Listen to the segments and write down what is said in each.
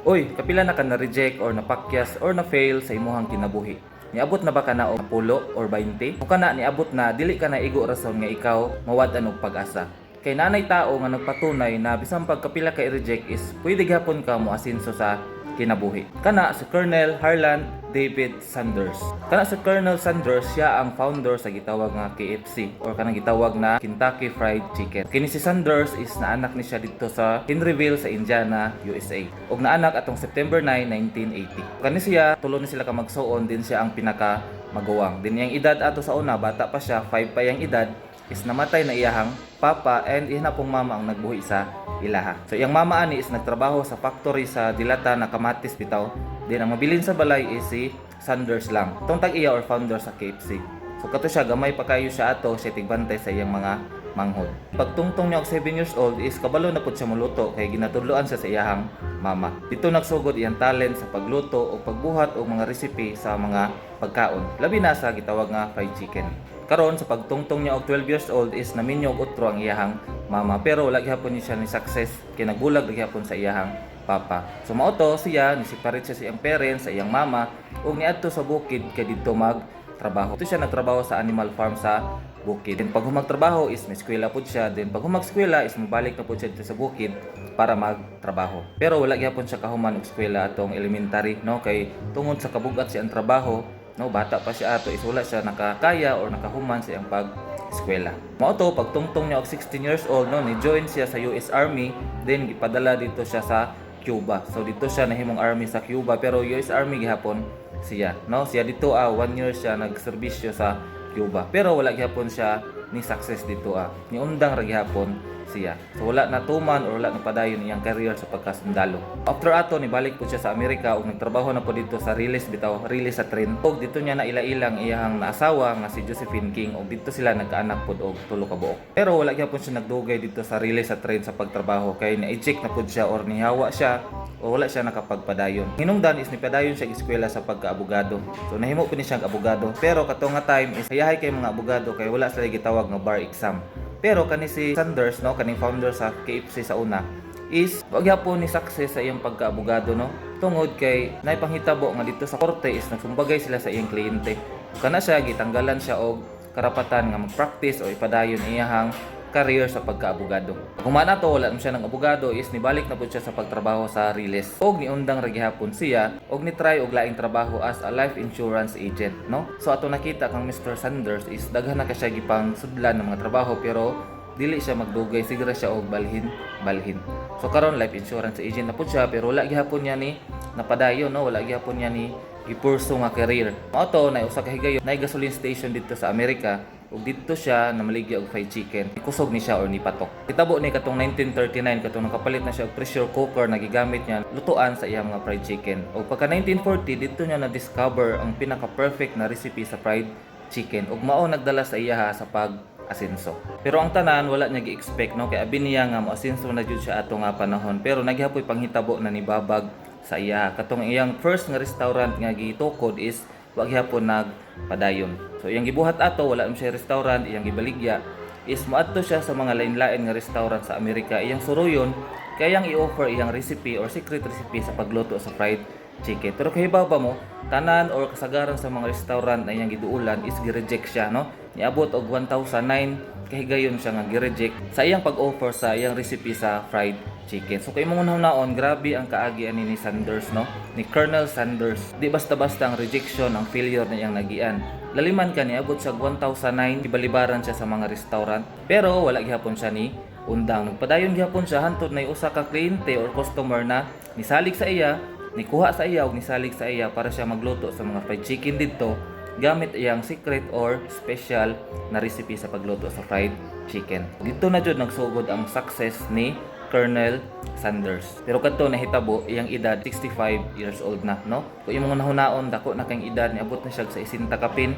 Uy, kapila na ka na-reject or napakyas or na-fail sa imuhang kinabuhi? Niabot na ba ka na og 10 or 20? Kung kana niabot na, dili ka na igo rason nga ikaw mawad-an og pag-asa. Kay naa nay tao nga nagpatunay na bisan pagkapila ka i-reject is pwede gihapon ka mo asinso sa kinabuhi. Kana si Colonel Harland David Sanders. Kana si Colonel Sanders, siya ang founder sa gitawag nga KFC or kanang gitawag na Kentucky Fried Chicken. Kini si Sanders is naanak ni siya didto sa Henryville sa Indiana, USA. Ug naanak atong September 9, 1980. Kani siya, tulo ni sila ka magsuon din, siya ang pinaka maguwang. Din iyang edad ato sa una, bata pa siya, 5 pa iyang edad, is namatay na iyahang papa and iya na pong mama ang nagbuhi sa ilaha. So iyang mama ani is nagtrabaho sa factory sa dilata na kamatis bitaw. Din ang mabilin sa balay is si Sanders lang. Itong tag-iya or founder sa KFC. So kato siya, gamay pa kayo siya ato, siya tigbantay sa iyang mga manghod. Pagtungtong niya og 7 years old is kabalo na pud siya moluto kay ginatudloan siya sa iyahang mama. Dito nagsugod iyang talent sa pagluto o pagbuhat og mga recipe sa mga pagkaon. Labi na sa gitawag nga fried chicken. Karon, sa pagtungtong niya og 12 years old is naminyo og utro ang iyahang mama, pero wala gihapon niya siya ni success kay nagbulag gihapon sa iyahang papa. So mao to siya ni separate siya sa iyang parents, sa iyang mama, ug niadto sa bukid kay didto mag trabaho. Dito siya nagtrabaho sa animal farm sa bukid. Then pag humag trabaho is may eskwela pud siya. Then pag humag eskwela is mobalik na pud siya dito sa bukid para magtrabaho. Pero wala gihapon siya kahuman og eskwela atong elementary, no, kay tungod sa kabugat siyang trabaho, no, bata pa siya ato is wala siya nakakaya or nakahuman sa iyang pag eskwela. Mao to, pagtungtong niya og 16 years old, no, ni join siya sa US Army, then gipadala dito siya sa Cuba. So dito siya nahimong army sa Cuba, pero US Army gihapon siya, no? Siya dito one year siya nagserbisyo sa Cuba. Pero wala gihapon siya ni success dito. Niundang ra gihapon siya. So wala na tuman or wala na padayon iyang career sa pagkasundalo. After ato, nibalik po siya sa Amerika ug nagtrabaho na po dito sa rails bitaw, rails sa train. Ug dito niya na ila-ilang iyang naasawa nga si Josephine King ug dito sila nagkaanak pod og tulo ka buok. Pero wala gyapon siya nagdugay dito sa rails sa train sa pagtrabaho kay na-eject na pud siya or nihawa siya o wala siya nakapagpadayon. Hinungdan is nipadayon siya eskwela sa pagkaabogado. So nahimo po ni siyang abogado. Pero kato nga time is hayahay kay mga abogado kay wala sila gitawag nga bar exam. Pero kani si Sanders, no, kaning founder sa KFC sa una is wag gyapon ni success sa iyang pagkaabogado, no, tungod kay naipanghitabo nga dito sa korte is nagsumbagay sila sa iyang kliyente. Kana siya gitanggalan siya og karapatan nga mag-practice o ipadayon iyahang career sa pagkaabogado. Kung na to, wala na siya ng abogado is nibalik na pud siya sa pagtrabaho sa rails. Og niundang ra gihapon siya og ni try og laing trabaho as a life insurance agent, no? So ato nakita kang Mr. Sanders is daghan na ka siya gipang sudlan ng mga trabaho, pero dili siya magdugay, siguro siya og balhin balhin. So karon life insurance agent na pud siya, pero wala gihapon niya ni napadayon, no, wala gihapon niya ni gipurso nga career. Mao to na usa ka higayon na gasoline station dito sa Amerika ug didto siya namaligya og fried chicken. Kusog ni siya or ni patok. Kitabo ni katong 1939, katong nakapalit na siya og pressure cooker na gigamit niya lutuan sa iyang mga fried chicken. Ug pagka 1940, didto niya na discover ang pinaka perfect na recipe sa fried chicken ug mao nagdala sa iyaha sa pag asenso. Pero ang tanan wala niya gi-expect, no, kay abi niya nga moasenso na jud siya ato nga panahon, pero naghapoy panghitabo na nibabag sa iya. Katong iyang first nga restaurant nga gitukod is wa gihapon nagpadayon. So iyang gibuhat ato, wala man siya restaurant, iyang gibaligya is moadto siya sa mga lain-lain nga restaurant sa Amerika. Iyang suruyon kay iyang i-offer iyang recipe or secret recipe sa pagluto sa fried chicken. Pero kahibaw ba mo, tanan or kasagaran sa mga restaurant na iyang giduulan is gi-reject siya, no? Niabot og 1009 kahigayon siya nga gi-reject sa iyang pag-offer sa iyang recipe sa fried chicken. So kay imong naon, grabe ang kaagi ani ni Sanders, no? Ni Colonel Sanders. Di basta-basta ang rejection, ang failure na iyang nagian. Laliman ka, niabot siya 1009, gibalibaran siya sa mga restaurant. Pero wala gihapon siya ni undang. Nagpadayon gihapon siya hantod na usa ka kliyente or customer na nisalig sa iya, nikuha sa iya og nisalig sa iya para siya magluto sa mga fried chicken didto gamit iyang secret or special na recipe sa pagluto sa fried chicken. Dito na jud nagsugod ang success ni Colonel Sanders. Pero kadto nahitabo, iyang edad 65 years old na, no? Kung imong nahunaon, dako na kang edad, niabot na siya sa 60 kapin,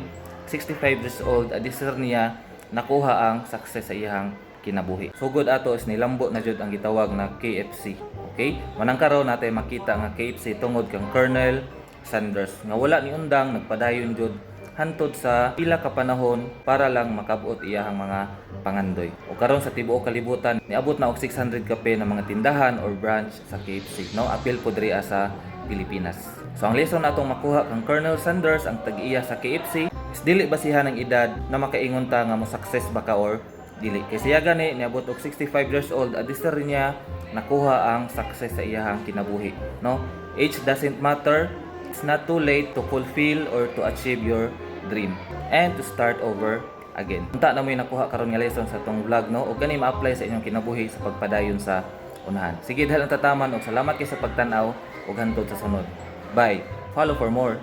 65 years old, adisir niya nakuha ang success sa iyang kinabuhi. Sugod ato is nilambo na jud ang gitawag na KFC. Okay? Manang karon natin makita nga KFC tungod kang Colonel Sanders nga wala ni undang, nagpadayon jud hantod sa pila ka panahon para lang makabot iyahang mga pangandoy. O karon, sa tibuok kalibutan niabot na og 600 kapin na mga tindahan or branch sa KFC, no? Apil po diri sa Pilipinas. So ang lesson natong makuha kang Colonel Sanders, ang tag-iya sa KFC, is dili basihan ang edad na makaingon ta nga mo success ba ka or dili. Kay siya gani niabot og 65 years old, adis rin niya nakuha ang success sa iyahang kinabuhi, no? Age doesn't matter. It's not too late to fulfill or to achieve your dream and to start over again. Unta na mo'y nakuha karon nga lesson sa atong vlog, no? Ug kani ma-apply sa inyong kinabuhi sa pagpadayon sa unahan. Sige, dahil ang tataman og salamat kay sa pagtan-aw ug hantod sa sunod. Bye. Follow for more.